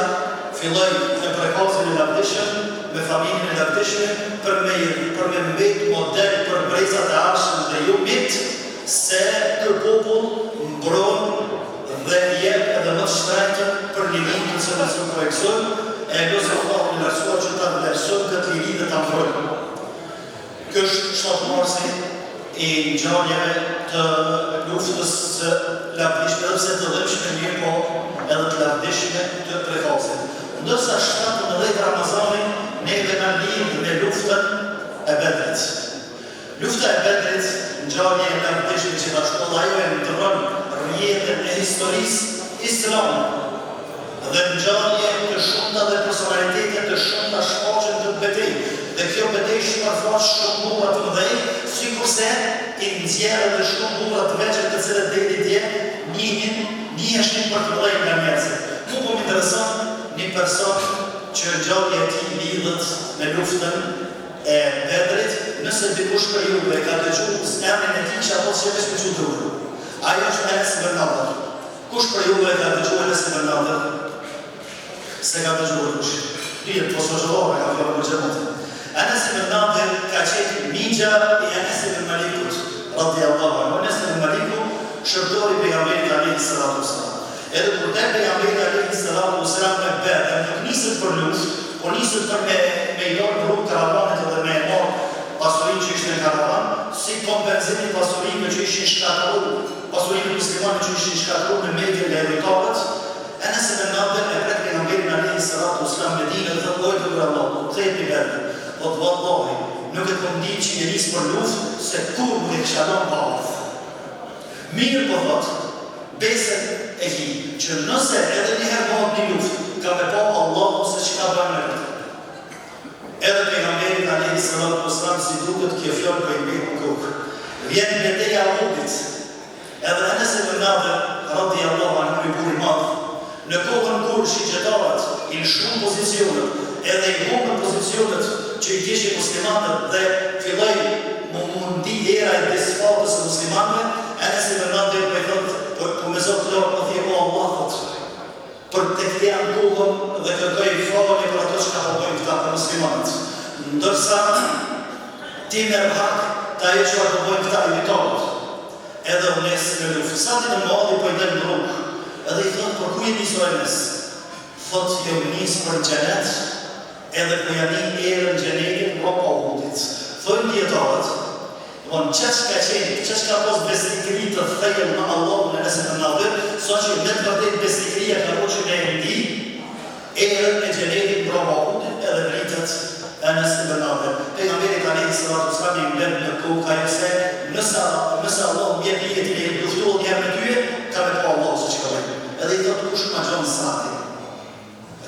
filloi me Prekazin e lavdishëm, me familjen e lavdishme, për me për me mbet model për brezat e ardhshëm dhe jo mit se ky popull mbron dhe jep edhe më të shtrenjtën për lirinë të cilën sot po e gëzojmë, e lus Allahun e Lartësuar që ta vlerësojmë këtë liri dhe ta mbrojmë. Ky është 7 marsi i ngjarjeve të luftës së lavdishme, edhe pse të dhimbshme, mirëpo edhe të lavdishme të Prekazit. Ndërsa 17 Ramazani neve na lidh me luftën e Bedrit. Lufta e Bedrit, ngjarje e lavdishme gjithashtu edhe ajo e ndërron rrjedhën e historisë islame dhe ngjarje të shumta dhe personalitete të shumta shfaqen në këtë betejë dhe kjo betejë shpërfaq shumë burra të mëdhenj sikurse i nxjerr edhe shumë burra të vegjël të cilët deri dje njihin njiheshin për të mëdhenj nga njerëzit. Mu po më intereson një person që ngjarja e tij lidhet me luftën e Bedrit, nëse dikush prej juve e ka dëgju emrin e tij kisha pas qejf veç me çu durën. Ai është Enes ibn Nadër. Kush prej juve e ka dëgju Enes ibn Nadër? S'e ka dëgju kush. Mirë, po s'o e ka fjalën për xhematin. Enes ibn Nadër ka qenë mixha i Enes ibn Malikut, radiallahu anhu. Enes ibn Maliku, shërbëtori i pejgamberit alayhi salatu wasalam. Edhe kur del Pejgamberi alejhi salatu ue selam në Bedër nuk niset për luftë, po niset për me me i lënë rrugë karavanit edhe me e marrë pasurinë që ishte në karavan, si kompenzim i pasurive që ishin shkatërru, pasurive muslimane që ishin shkatërru në Mekë nga idhujtarët, Enes ibn Nadër e pret Pejgamberin alejhi salatu ue selam në Medinë dhe thotë, O i dërguar i Allahut, po kthehet prej Bedrit, thotë, Vallahi, nuk e kom ditë që je nisë për luftë, se kurrë nuk e kisha lënë pa ardhë. Mirëpo thotë, besën e ki, që nëse edhe një herë bëhet një luftë, ka me pa Allahu se çka bën me këtë. Edhe Pejgamberit alejhi salatu ue selam si duket kjo fjalë po i mbet në kokë. Vjen beteja e Uhudit. Edhe Enes ibn Nadër, radijallahu anhu një burrë i madh, në kohën kur shigjetarët i lëshuan pozicionet, edhe i humbën pozicionet që i kishin muslimanët dhe filloi mu mu ndi era e disfatës së muslimanëve, Enes ibn Nadri po i thotë, po po me zë të lartë po thje o Allah thotë, për tek ti ankohem dhe kërkoj falje për ato çka po bëjnë këta për muslimanët. Ndërsa ti merr hak te ajo çfarë po bëjnë këta idhujtarët. Edhe u nis në luftë. Sad ibn Muadhi po i del në rrugë, edhe i thotë për ku je nisur Enes? Thotë jom nis për në xhenet, edhe po ja ni erën xhenetit mbrapa Uhudit. Thojnë dijetarët, domthon qaq ka qenë, qaq ka pas besnikëri të thellë me Allahun Enes ibn Nadir, saqë me të vërtetë besnikëria ka bo që me e ndi Erën e xhenetit mbrapa Uhudit edhe vritet Enes ibn Nadir. Pejgamberit alejhi salatu ue selam i mbet në kokë ajo se nëse nëse Allahu më jep jetë me luftu edhe një herë me ty, ka me pa Allahu se çka bëj. Edhe i thotë kush ma gjon Sadin?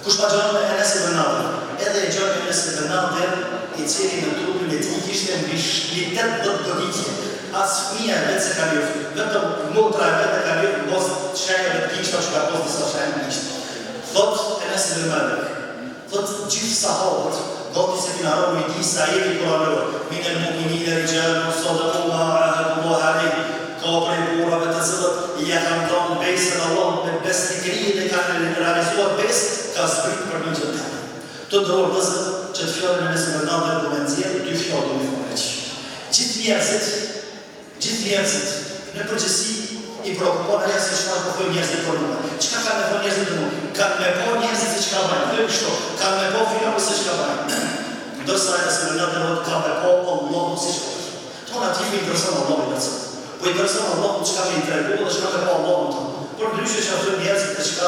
Kush ma gjon Enes ibn Nadir? Edhe e gjon Enes ibn Nadir, i cili në trupin e tij kishte mbi 80 goditje. As fëmija e vet s'e ka njoft, vetëm motra e vet e ka njoft në bazë të shenjave të gishtave që ka pas disa shenja në gisht. Thotë Enes ibn Malik, thotë gjithë sahabët, gati se kina ra me di se ajeti kuranor, Minel mu'minine rixhalun sadaku ma ahadullah alejh, ka prej burrave të cilët ia kanë dhënë besën Allahut me besnikëri dhe kanë realizuar besë, ka zbrit për mixhën tem. Të nderuar vëllezër, qët fjalën e Enes ibn Nadrit du me nxjerr dy fjalë du me thonë veç. Gjithë njerëzit Gjithë njerëzit, në përgjithësi, i preokupon ajo se çfarë po thojnë njerëzit për mua. Çka kanë me thonë njerëzit për mua? Kanë me pa njerëzit se çka bajnë. Thojnë kështu, kanë me pa filani se çka bajnë. Ndërsa Enes ibn Nadri thotë ka me pa Allahu se çka bajnë. Thonë atij po i intereson Allahu i lartësuar. Po i intereson Allahu çka me i tregu dhe çka me pa Allahu në të. Përndryshe çka thojnë njerëzit e çka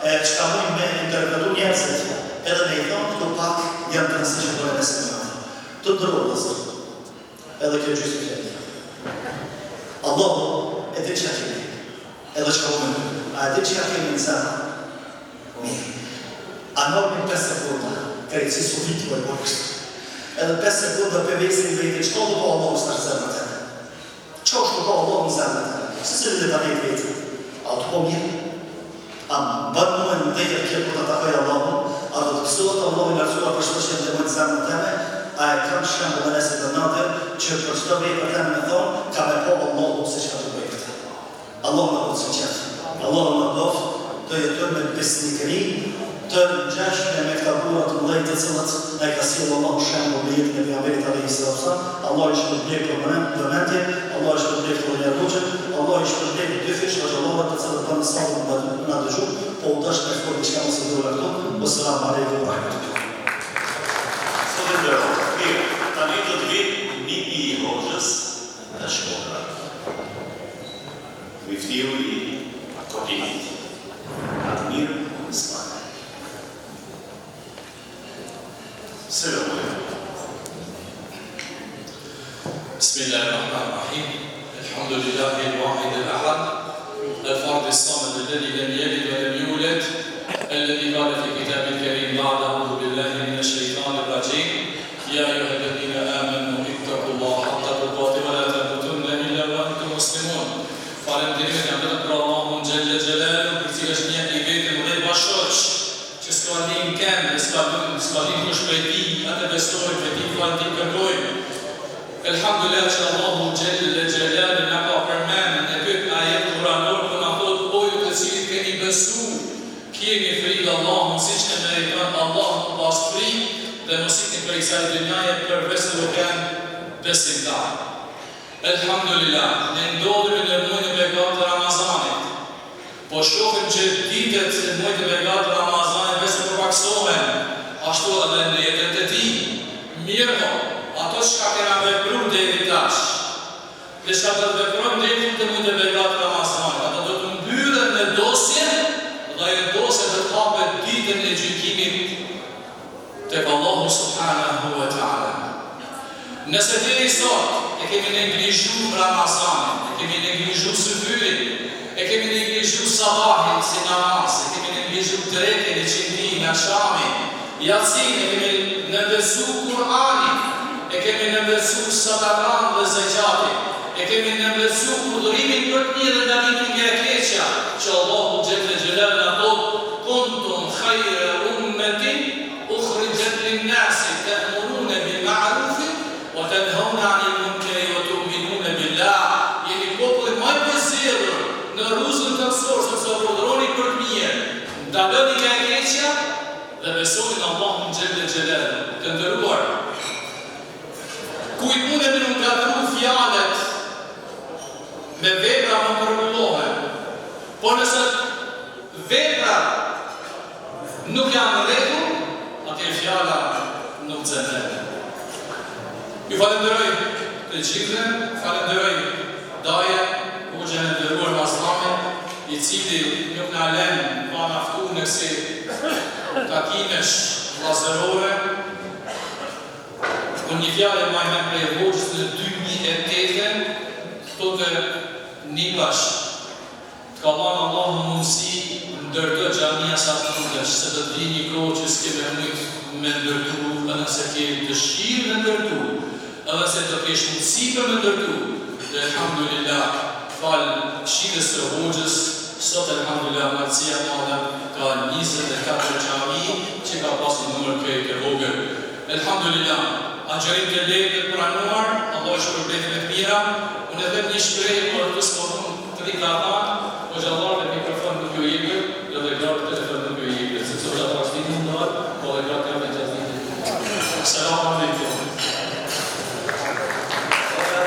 e çka mujnë me interpretu njerëzit edhe me i thonë këto pak janë të rëndësishme për Enes ibn Nadrin. Të nderuar vëllezër. Edhe kjo gjysmë fjalë. Allahu e din çka kemi. Edhe çka po mendojmë. A e din çka kemi në zemër? Mirë. A nalmi 5 sekonda, krejt si sufit po e bën kështu. Edhe 5 sekonda pe vesin veten, çka do po Allahu në zemrën tënde? Çka është po Allahu në zemrën tënde? Secili le ta vet veten. A tu bo mirë? A më bën mua nder kjo kur ta takoj Allahun? A do të gëzohet Allahu i Lartësuar për çdo që jam duke në zemrën teme? A e kam shembull Enes ibn Nadir që për çdo vepër teme me thonë, ka me pa Allahu se çka po bëj këtë? Allahu na bëftë sinqert, Allahu na bëftë të jetojmë me besnikëri të ngjashme me këta burra të mëdhenj të cilët na i ka sjellë Allahu shembull në jetën e Pejgamberit alejhi salatu ves selam, Allahu i shpërbleftë për vëmendjen, Allahu i shpërbleftë edhe një hoxhën, Allahu i shpërbleftë dyfish hoxhallarët të cilët bënë sabër me na dëgju, po u dashtë me fol diçka mos e dola këtu, Wesselamu alejkum wa rahmetullah. Zot i nderuar, mirë, tani do të vijë nipi i hoxhës nga Shkodra. Myftiu i Koplikit, Admir Smajli. Selam alejkum. Bismillahirrahmanirrahim. Elhamdulillahi el-wahid el-ahad, el-fard as-samad alladhi lam yalid wa lam yulad, alladhi qala fi kitabi al-karim ba'da a'udhu billahi minash shaitanir rajim. Ya ayyuhalladhina amanu ittaqullaha haqqa tuqatih wa la tamutunna illa wa antum muslimun. Falënderimet janë vetëm për Allahun xhelle xhelaluhu, i cili është një i vetëm dhe i pashoq, që s'ka lind kend dhe s'ka lënë, s'ka lind kush prej tij, atë besojmë, prej tij falje ndihmë kërkojmë. Elhamdulillah që Allahu xhelle xhelaluhu na ka përmend në këtë ajet kuranor ku na thotë o ju të cilët keni besu, Kijeni frikë Allahun siç e meriton Allahu me pas frikë dhe mos ikni prej kësaj dynjaje përveç se duke qenë besimtar. Elhamdulillah, ne ndodhemi në muajin e begatë të Ramazanit. Po shohim që ditët e muajit të begatë të Ramazanit veçse po pakësohen, ashtu edhe netët e tij. Mirëpo, ato çka kena vepru deri tash, Dhe çka do të veprojmë deri në fund të muajit të begatë të Ramazanit, ato do të mbyllen në dosje dhe ajo dosje do të hapet ditën e gjykimit tek Allahu subhanahu wa ta'ala. Nëse deri sot e kemi neglizhu Ramazanin, e kemi neglizhu syfyrin, e kemi neglizhu sabahin si namaz, e kemi neglizhu drekën, iqindinë, akshamin, Jacinë e kemi nënvlerësu Kur'anin, e kemi nënvlerësu sadakanë dhe zeqatin, e kemi nënvlerësu urdhërimin për të mirë dhe ndalimin nga e keqja, që Allahu xhelle xhelaluhu na thotë, Kuntum khajre ummetin ukhrijat lin-nasi te'murune bil ma'rufi wa tenheune anil munkeri wa tu'minune billah, Jeni populli më i përzgjedhur në rruzull tokësor sepse urdhëroni për të mirë, ndaloni nga e keqja Dhe besoni në Allahun xhelle xhelaluhu. Të nderuar, kujt mundet me iu ngatërru fjalët me vepra mund të rregullohen. Po nëse veprat nuk janë në rregull, atëherë fjala nuk zë vend. Ju falënderoj të gjithëve, falënderoj dajën, hoxhën e nderuar Mazllamin, i cili nuk na len pa na ftu në kësi takimesh vllazërore. Unë një fjalë e maj mend prej hoxhës në 2008-ën, thotë nipash, Të ka dhanë Allahu mundësi ndërto xhamia sa të mundesh se do të vijë një kohë që s'ke me mujt me ndërtu edhe nëse ke dëshirë me ndërtu edhe nëse do kesh mundësi për me ndërtu dhe elhamdulillah falë këshillës së hoxhës sot elhamdulillah Malësia e Madhe ka 24 xhami që ka pas një numër krejt të vogël elhamdulillah agjërim të lehtë dhe të pranuar Allahu ju shpërbleftë me të mira unë e them një shprehje por këtu s'po mund Tri ka thanë, hoxhallarëve mikrofon nuk ju jepet, edhe grave telefon nuk ju jepet, sepse hoxhallarët s'dinë mu ndal, po edhe gratë janë gjatë ditës nuk ndalen. Selam alejkum.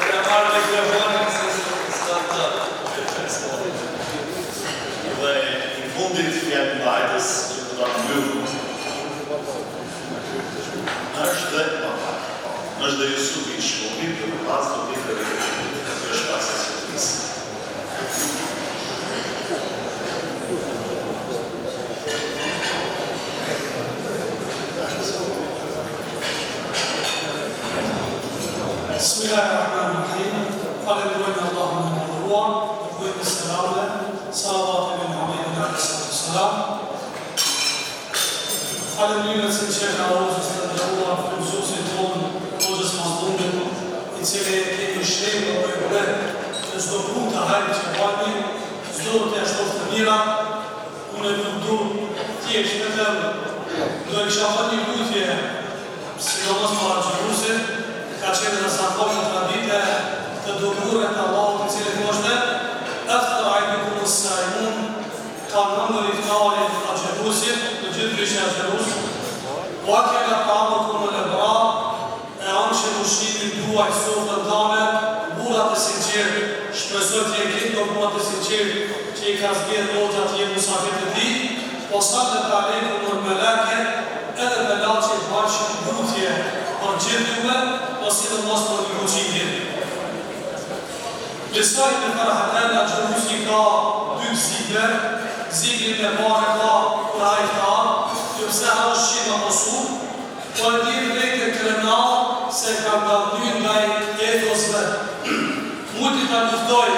Ja marrë mikrofonin se s'ka ndal. Dhe i fundit fjalëmbajtës që do ta mbyll është dhe pa pak. Është dhe Jusufi i Shkupit dhe më pas do të jetë edhe kjo është pas Sofisë. Bismillahirrahmanirrahim. Falënderojmë Allahun e madhëruar, dërgojmë selame, salavate mbi Muhammedin alayhi salatu selam. Falënderime të sinqerta Hoxhës të nderuar, frymëzuesit tonë, Hoxhës Mazllumit, i cili e kemi shembull dhe ibret. Në çdo punë të hajrit që bajmi, Zoti t'ia shtoftë të mirat, unë nuk du thjesht vetëm do e kisha bërë një lutje, sidomos për agjëruesit, ka qenë edhe zakon në tradite të dërguarit të Allahut i cili thoshte, Aftara bikum es-saimun, kanë hëngër iftarin agjëruesit, të gjithë ju ishin agjërues, wa akala ta'amakum el-ebrar, E hanshin ushqimin tuaj, sofrën tane, burrat e sinqertë, shpresoj të jenë këto burrat e sinqertë që i ka zgjedhë Hoxha të jenë musafirët e tij, wa sallat alejkumul melaike, edhe melaqet bajshin lutje për gjithë juve, po sidomos për Nikoqirin. Lis-saimi ferhaten agjëruesi ka dy gëzime, gëzimin e parë e ka kur ha iftar, jo pse ha ushqim apo supë, Po e ndjen veten krenar se ka ngadhnyer ndaj egos vet. Mujti ta luftoj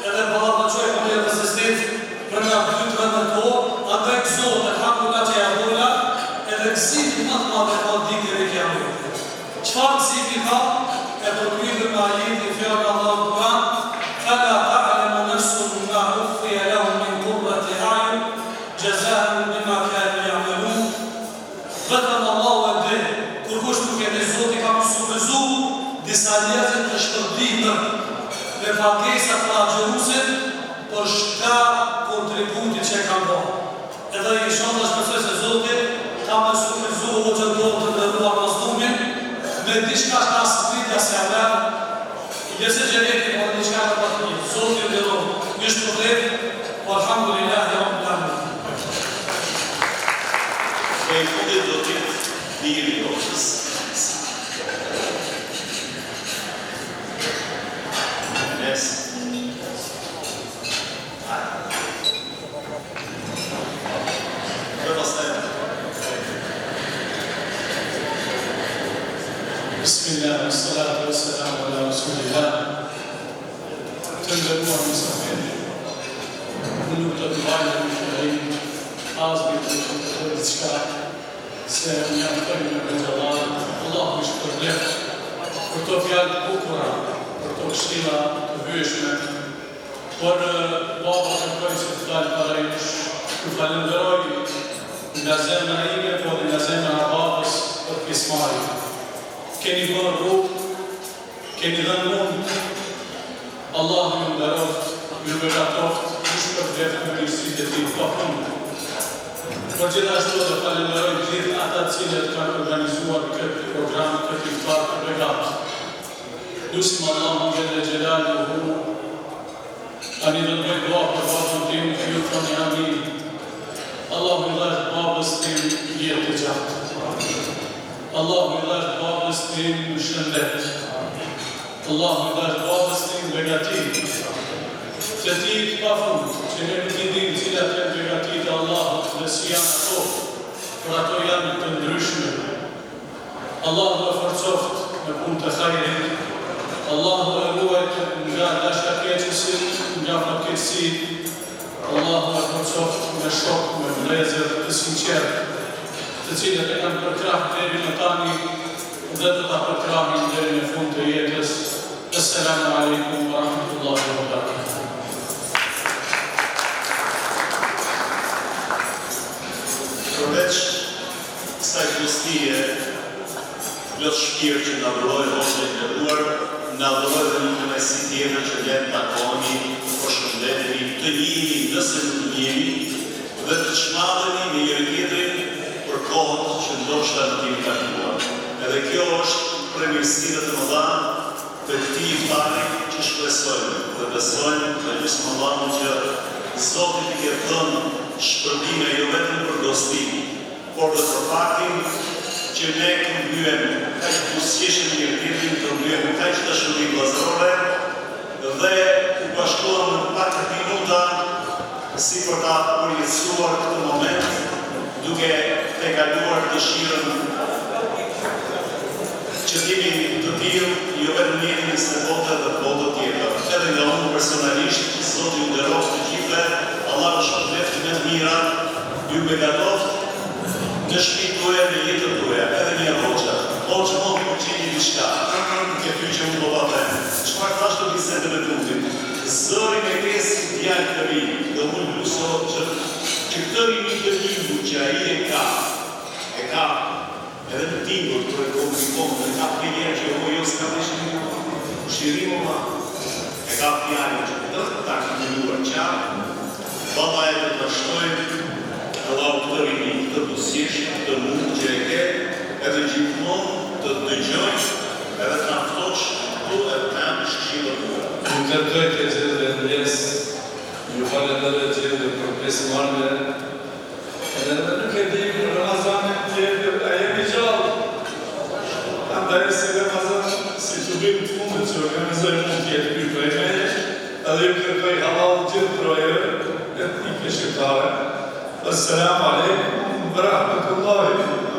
edhe ballafaqoj me një rezistencë brenda 2-13 orë, andaj gëzohet elhamdulillah që ia dola, edhe gëzimin më të madh e ka ditën e kiametit. Çfarë gëzimi ka? E përkryejmë me ajetin fjalën e Allahut në Kur'an, Fela ta'lemu nefsun ma ukhfije lehum min kurrati a'jun, xhezaen bima kanu ja'melun. Vetëm Allahu e di, kurkush nuk e di Zoti ka me surprizu disa njerëzit me shpërblime, me pagesa për agjëruesit për shkak kontributit që e kanë ba. Edhe inshallah shpresoj se Zoti ka me surprizu hoxhën tonë të nderuar Mazllumin me diçka që as pritja s'ia merr, jo se xheneti por diçka edhe ma të mirë. Zoti ju nderoftë, ju shpërbleftë, walhamdulillahi rabbil alamin. Dhe i fundit do të jetë biri i hoxhës. Enes. Dhe pastaj Bismillah, salatu wa salamu ala rasulillah. Të nderuar mysafirë, unë nuk do të mbaj ndonjë fjalim, as nuk do të them diçka, se mjaftoj me hoxhallarët, Allahu i shpërbleftë për këto fjalë të bukura, për këto këshilla të vyeshme, por baba kërkoi që të dal para jush, ju falënderoj nga zemra ime, po edhe nga zemra e babës për pjesëmarrjen. Keni bërë rrugë, Keni dhënë mund, Allahu ju nderoftë, ju begatoftë, ju shpërbleftë me mirësitë e Tij të pafundme. Por gjithashtu edhe falenderoj gjithë ata të cilët kanë organizuar këtë program, këtë iftar të begatë. Lusim Allahun xhelle xhelaluhu, tani do të bëj dua për babën tim, ju thoni amin. Allahu i dhashtë babës tim jetë të gjatë. Allahu i dhashtë babës tim shëndet. Allahu i dhashtë babës tim begati të tij të pafund, që ne nuk i dimë cilat janë begatitë e Allahut dhe si janë ato, por ato janë të ndryshme. Allahu e forcoftë në punë të hajrit, Allahu e ruajtë nga dashakeqësit, nga fatkeqësitë, Allahu e forcoftë me shokë, me vëllezër të sinqertë, të cilët e kanë përkrah deri më tani dhe do ta përkrahin deri në fund të jetës. Esselamu Alejkum wa Rahmetullahi wa Barakatuh. Përveç kësaj gostie plot shpirt që na dhuroi Hoxha i nderuar, na dhuroi dhe një kënaqësi tjetër që ne të takohemi, përshëndetemi, të njihemi nëse nuk njihemi dhe të çmallemi me njëri-tjetrin për kohët që ndoshta nuk jemi takuar. Edhe kjo është prej mirësive të mëdha të këtij iftari që shpresojmë dhe besojmë dhe lusim Allahun që Zoti t'i ketë dhënë shpërblime jo vetëm për gostinë, por dhe për faktin që ne këmbyem kaq buzëqeshje me njëri-tjetrin, këmbyem kaq dashuri vëllazërore dhe u bashkuam në pak minuta si për ta përjetësuar këtë moment duke tejkaluar dëshirën që të jemi të tillë jo vetëm në jetën e kësaj bote dhe botën tjetër. Edhe nga unë personalisht, Zoti ju nderoftë të gjithëve, Allahu ju shpërbleftë me të mira, Ju begatoftë në shpitë tuaja në jetët tuaja edhe një herë hoxha hoxhë mo më pëlqeni diçka ke ty që unë do ta them çfarë thashë në bisedën e fundit. djalë të ri dhe unë lus Hoxhën që këtë rini të lindur që ai e ka, e ka edhe në tingull kur e komunikon dhe kap menjëherë që o jo s'ka vesh mirë kush i rri mo ma e ka fjalën që këtë ta artikuluar qartë valla e të ta shtojë Allahu këtë rini këtë buzëqeshje këtë mund që e ke edhe gjithmonë të dëgjojmë edhe të na ftosh këtu edhe të na japësh këshillat tuaja. Ju kërkoj të gjithëve ndjesë, ju falenderoj të gjithëve për pjesëmarrje. Edhe nuk e di Ramazanin tjetër a jemi gjallë. Andaj si Ramazan, si tubim të fundit që organizoj mund të jetë ky prej meje, edhe ju kërkoj hallall gjithë trojeve etnike shqiptare. Esselamu alejkum ve rahmetullahi.